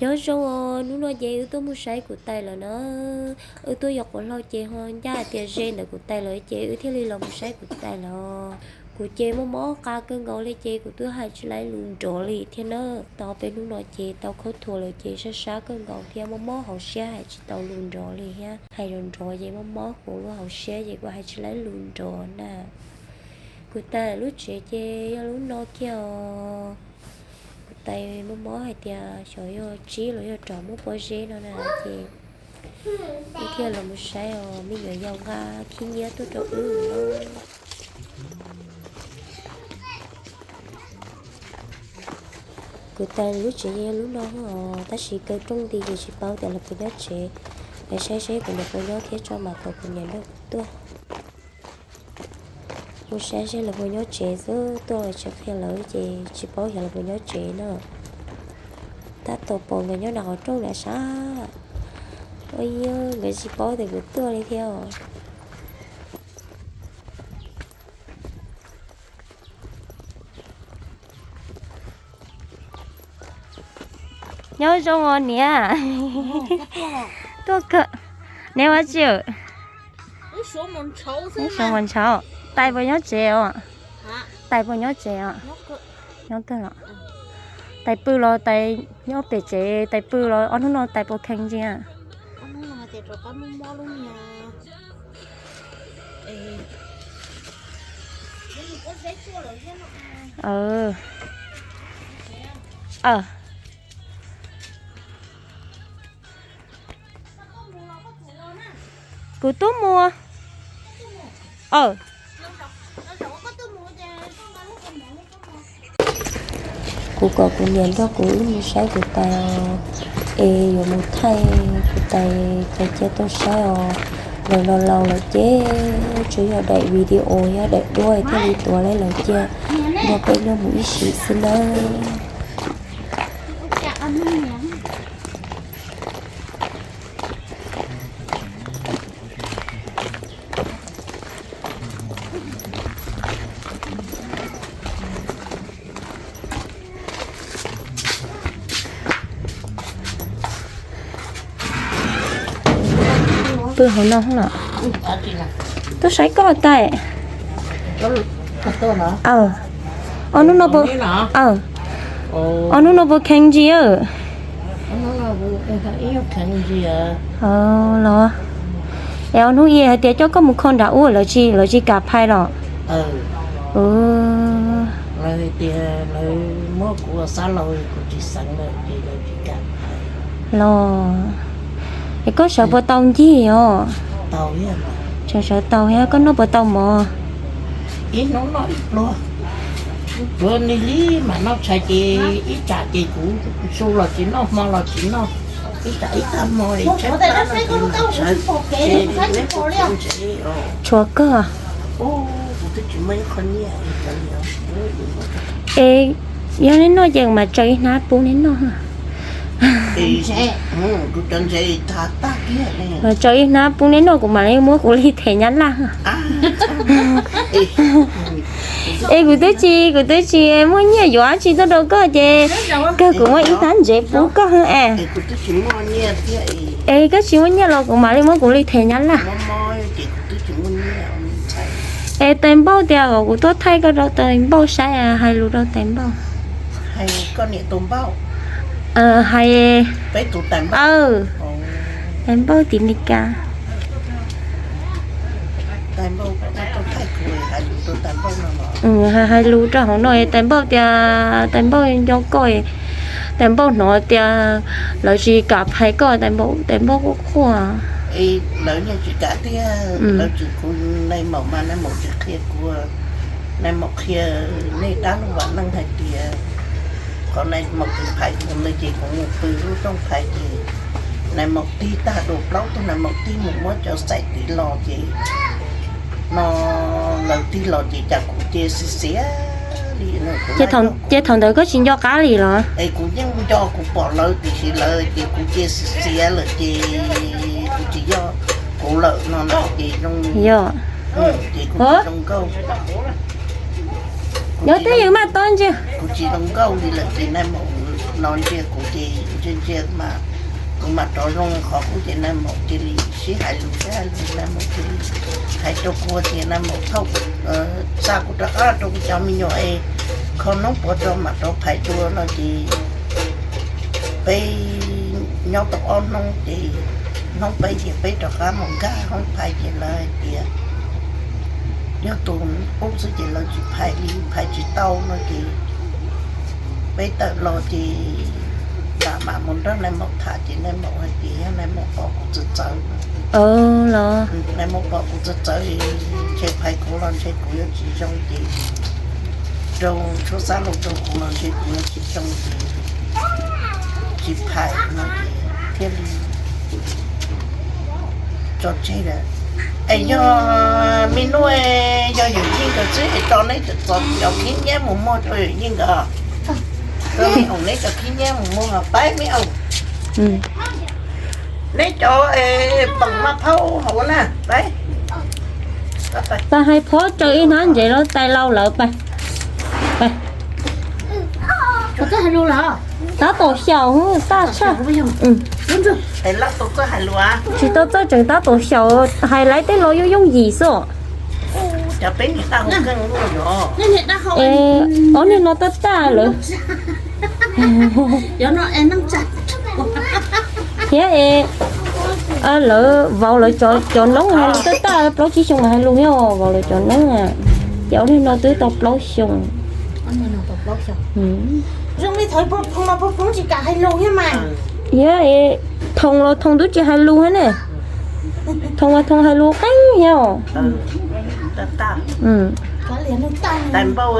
Nyob zoo os, hnub no ces wb tuaj mus saib kuv tais lawm na. Wb tuaj yos quav hlau ces ho ncaj hais tias ze ntawm kuv tais lawm ces wb thiaj li los mus saib kuv tais lawm. Kuv ces mob mob qab kawg nkaus li ces kuv twb hais tsis laib lus nrov li thiab na. Tau peb hnub no ces tau khaub thuas lawm ces sab sab kawg nkaus thiab mob mob hauv siab hais tsis tau lus nrov li thiab. Hais nrov nrov ces mob mob kuv lub hauv siab ces kuv hais tsis laib lus nrov na. Kuv tais lub tsev ces yog lub no kiag os. Kuv tais mob mob hais tias xyov yog tsib los yog rov muab pob zeb no na ces wb thiaj los mus saib os, me nyuam yaus nqa khib nyiab tuaj rau wb. Kuv tais lub tsev yog lub no os, tab sis kaw rooj nti ces tsis paub tias lawv puas nyob tsev. Peb saib seb kuv niam puas nyob thiab tso mam kom kuv niam nrog kuv tuaj. Mus saib seb lawv puas nyob tsev xwb, tuaj tsis qhia lawv ces tsis paub xyov lawv puas nyob tsev na. Tab tom pom nkawd nyob nram qhov rooj nram sab. Ua yog nkawd tsis paub tias kuv tuaj li thiab os. Nyob zoo os niam. Tuaj kawm. Neb ua tsi? Neb suav mus ntshauv. Tais puas nyob tsev os? Tais puas nyob tsev os? Nyob kawg los? Tais pw los tais nyob pem tsev, tais pw los ob hnub no tais puas kheev ntsia? Kuv tub mus. Kuv kom kuv niam nrog kuv wb mus saib kuv tais os, es yuav mus thaij kuv tais cov cia tau saib os. Lawv los laus lawm ces tsuas yog daim video thiab daim duab thiaj li tuav lawv cia. Nrog peb nyob mus ib sim xwb nawb. Pw hauv no los? Tuaj saib koj tais. Ob hnub no puas, ob hnub no puas kheev ntsia? Los, es ob hnub i hais tias coj koj mus kho nram ub lawv tsis, lawv tsis kam phais los? Los, es koj sawv puas tau ncig os? Tseem sawv tau thiab, koj noj puas tau mov? Ib tsam ces kuv su los tsis noj, hmo los tsis noj, ib tsam ib tag hmo tshuav kawg. Es yog neb noj ces mas tsaws ib hnab pub neb noj. Mas tsaws ib hnab pub neb noj kuv mam li muab kuv li them nyab laj. Es kuv twb tsis, kuv twb tsis muaj nyiaj yuav dab tsi tuaj rau koj ces kawg kuv muab ib hnab ntsev pub koj es. Es koj tsis muaj nyiaj los kuv mam li muab kuv li them nyab laj. Es tais npauj tias kom kuv tuaj thaij koj rau tais npauj saib, hais lus rau tais npauj. Hais, tais npauj tim Meskas. Hais lus rau hauv no, tais npauj tias tais npauj nco koj, tais npauj hnov tias lawv tsis kam phais koj, tais npauj, tais npauj quaj quaj. Nais maum mas nais maum tsis qhia kuv, nais maum qhia nej dab laug Vam Leej hais tias qhov nais maum tsis phais kuv ntawd ces kuv mus pw lub rooj phais ces nais maum tig tag dua plaub tug nais maum tig mus muab cov xaim tiv los ces no lawv tig los ces cas kuv cia xiav xiav li. Ces thaum ntawd koj tsis nco qab li los? Es kuv yeej nco kuv pom lawv tiam sis lawv ces kuv cia xiav xiav lawm ces kuv tsis yog kuv lawm no na ces zoo, ces kuv zoo nkauj. Yog twb ywm maj tau ntsia. Kuv tsis zoo nkauj li lawm ces nais maum no ntsia kuv ces ntsia ntsia mas kuv mam rov zoo qhov qub ces nais maum cia li sib hais lus sib hais lus, nais maum cia li hais rau kuv tias nais maum thaum xa kuv rov qab rau kuv cov me nyuam es kho hnub puav rau mam rov phais dua no ces peb nyob tau ob hnub ces hnub peb ces peb rov qab mus nkag hoob phais ces lawv hais tias yog tus qub xwb ces lawv tsis phais li, phais tsis tau no ces peb tawm los ces lam mam mus nrog nais maum tham ces nais maum hais tias yog nais maum pom kuv txawv txawv, los nais maum pom kuv txawv txawv ntshe phais kuv los ntshe kuv yuav tsis zoo ces rau tshuab xab laug rau kuv los ntshe kuv yuav tsis zoo ces tsis phais no ces thiaj li tso tseg lawm. Es yog me nub, yog yawm yij nkawd xwb es tso neb cov khib nyiab mus muag rau yawm yij nkawd, rau me oom neb cov khib nyiab mus muag pab me oom. Neb cov poom maj phaub hauv na, pab. Pab hais phov tsaws ib hnab ntsev los tais laus lawm pab. Tab tom xyaum tag tshaj. Tsis tau txawj tseem tab tom xyaum, hais laiv tej los yooj yooj yim xwb. Ob niag no tab tag lawm. Thiab es lawv vauv lawv cov noob hais lus tab tag, plaub tsib xyoo mas hais lus thiab vauv lawv cov noob. Ces ob niag no twb tau plaub xyoo. Thiab es Thoom los Thoom twb tsis hais lus thiab ne. Thoom los Thoom hais lus qeeb thiab os. Tais npauj,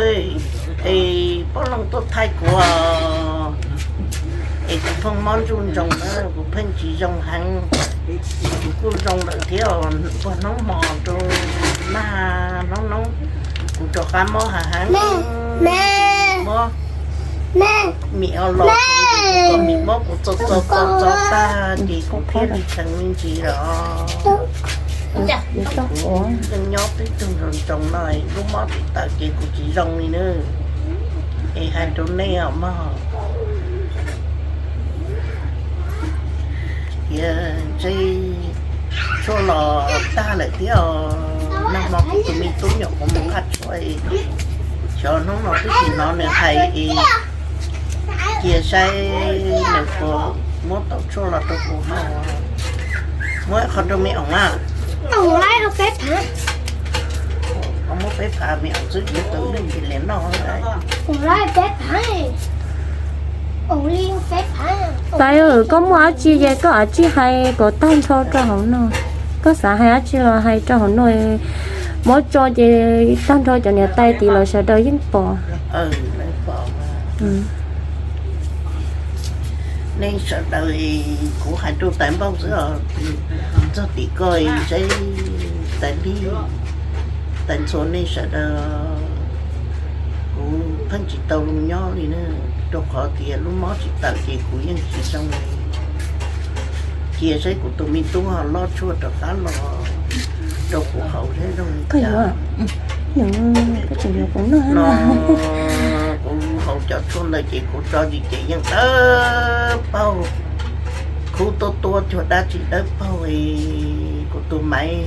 es poj leej tuaj thaij kuv es kuv pheej mob ntsug ntsoov na, kuv pheej tsis zoo heev. Kuv kuj zoo lawm thiab, puag hnub hmo rau nag hnub hnub kuv rov qab mob heev heev. Mob mis o los, kuv kom mis mob kuv txo txo txo txo tag ces kuv thiaj li kheev me ntsis los. Kuv nyob twb tug ntsoo ntsoov no, lub mob tsis tawm ces kuv tsis zoo li na. Es hais rau nej os mog, tias ntshe tshuaj los tag lawm thiab os. Nag hmo kuv tus me tub nyuam qhuav mus nqa tshuaj, xyov hnub no twb tsis hnov nws hais es cia saib nws puas muab tau tshuaj los rau kuv haus. Muab qhov rau me oom na. Muab peb phav me oom xwb, kuv tau ib leeg cia li noj. Tais, koj muaj dab tsi ces koj cia li hais kom tag nrho rau hauv no. Koj xav hais dab tsi los hais rau hauv no. Muab tso ces tag nrho cov niam tais tid los sawv daws yeej pom. Nej sawv daws, kuv hais rau tais npauj xwb os, txog tim koj seb tais npig, tais ntxhua nej sawv daws, kuv pheej tsis tau zoo nyob li na, rau qhov tias lub mob tsis tawm ces kuv yeej tsis zoo li. Cia saib kuv tus me tub ho loj tshuaj rov qab los rau kuv haus saib zoo li cas. No kuv haus cov tshuaj ntawd ces kuv tso zis ces yeej dawb paug, khub tuab tuab cuag dab tsi dawb paug. Kuv tus maiv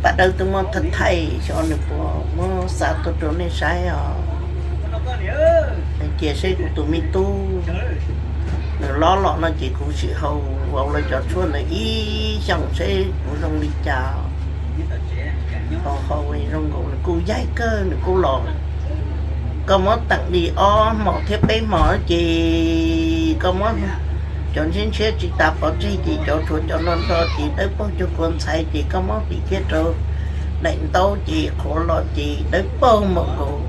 paj dawb twb muab thaij thaij xyov nws puas muab xa tuaj rau nej saib os. Cia saib kuv tus me tub nws loj los no ces kuv sim haus vauv lawv cov tshuaj ntawd ib xyoos seb kuv zoo li cas. Haus haus zoo nkaus nws kuj yaig kawg nws kuj los. Koj muab teem li ob hmos thiab peb hmos ces koj muab cov ntshiab ntshiab tsis tas pov tseg ces cov tshuav cov no nto ces dawb paug cuag kua ntxhais ces koj muab pim kiag rau daim ntaub ces qhuav los ces dawb paug npaum nkaus.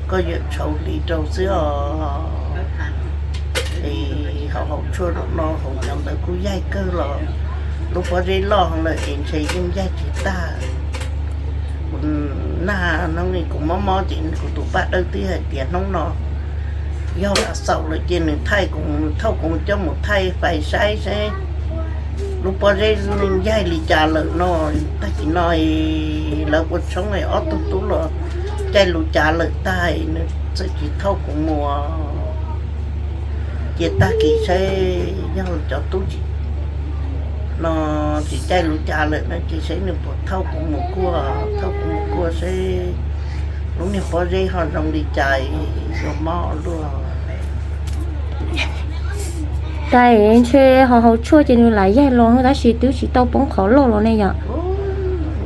Koj yuav tshau hli rau xwb os. Es haus haus tshuaj zaum no haus cov ntawd kuj yaig kawg los lub pob zeb loj lawm es ntshe yeej yaig tsis tag. Kuv nag hnub ni kuv mob mob ces kuv tus paj dawb twb hais tias hnub no yog xaus lawm ces nws thaij kuv, thauj kuv coj mus thaij fais saib seb lub pob zeb yaig li cas lawm no. Tag kis no lawv ua tshoob ob tug tub los caij lub cav lawm tag, nws txawm tsis thauj kuv mus. Cia tag kis saib yog cov tub tsis, no tsis caij lub cav lawm no ces saib nws puas thauj kuv mus kuaj, thauj kuv mus kuaj saib lub niag pob zeb ho zoo li cas, yuav mob luaj. Tais ntshe ho haus tshuaj ces nws lam yaig los tab sis twb tsis tau poob qhov loj los ne yom.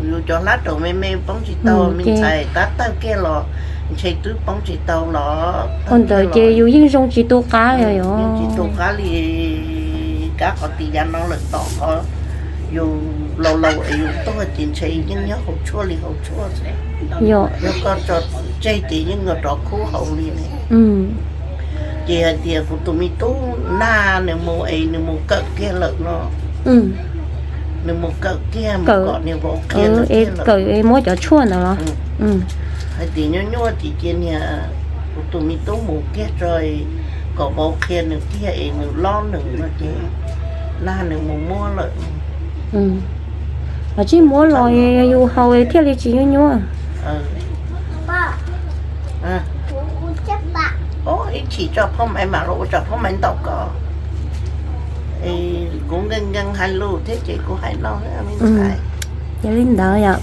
Yus cov hlab raum me me poob tsis tau, me ntxhais tab tawg kiag los ntshe twb poob tsis tau los. Ua ntawd ces yus yeej zoo tsis tu qab li os. Tsis tu qab li, kab qhov tis yav no lawm tom qhov yus laus laus es yus tuag ces ntshe yeej nyob haus tshuaj li haus tshuaj xwb. Yog koj tso txim tseg ces yeej yuav rov khub haus li ne. Ces hais tias kuv tus me tub Nag nws mus es nws mus kawm kiag lawm no, nws mus kawm kiag mus kom niag vauv qhia nws kiag lawm. Kawm muab cov tshuaj ntawd los? Hais tias nyuaj nyuaj ces cia niag kuv tus me tub mus kiag tso kom vauv qhia nws kiag es nws lob nws no ces Nag nws mus muab lawm. Los tsis muab los yus haus thiaj li tsis nyuaj nyuaj. Ib chim tso phauj Maiv mam los ua tso phauj Maiv ntaus koj. Kuv nkees nkees hais lus thiab ces kuv hais no. Yog li ntawd yom.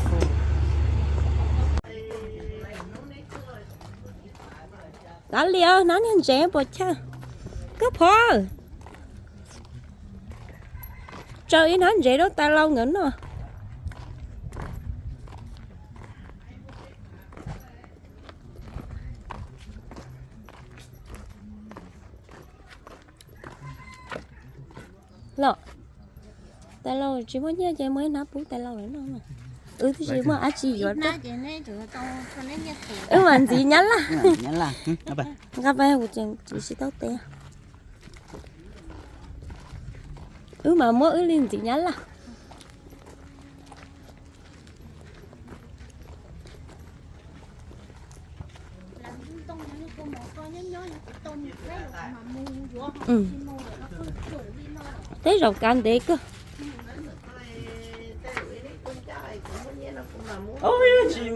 Kav liam, hnab niag ntsev puas chawj? Koj phov, tsaws ib hnab ntsev rau tais laus nkawd noj. Los, tais laus tsis muaj nyiaj ces muaj ib hnab pub tais laus lawv noj. Wb twb tsis muaj dab tsi yuav. Wb mam ntxiv nyab laj. Nqa pais, kuv tsis tau tes. Wb mam muab wb li ntxiv nyab laj. Teb zaum kav ntev kawg.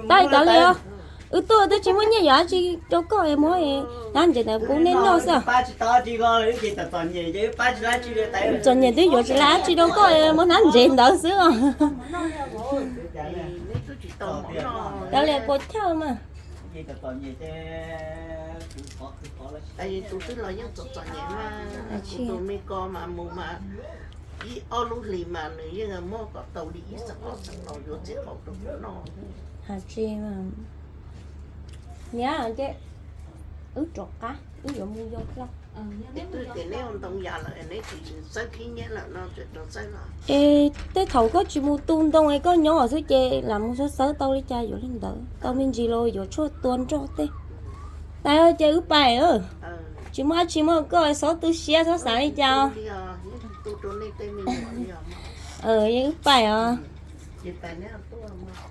Tais kav liam, wb tuaj twb tsis muaj nyiaj yuav dab tsi rau koj, muab hnab ntsev ntawd pub neb noj xwb. Txom nyem twb yuav tsis tau dab tsi rau koj, muab hnab ntsev ntawd xwb. Kav liam puas chawj mas? Tus twb los yeej txom txom nyem mas, tus me ko mas mus mas ib ob lub hlis mas nws yeej muab kom tau li ib xeem ob xeem los yuav txiv qaub rau kuv noj. Niam, wb rov qab, wb yuav mus yos plaub. Es twb tias neb ua ntoo yas lawm, neb tsis xawb khib nyiab lawm no tseem rov xawb los? Es tej thaum koj tsis mus tu ntoo es koj nyob xwb ces lam mus xawb xawb tau li cas yuav li ntawd, tau me ntsis los yuav tshuaj tua nroj tej. Tais, ces wb pais. Tsis muaj dab tsi, muaj koj xob tu siab, xob xav li cas. Yeej wb pais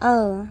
os.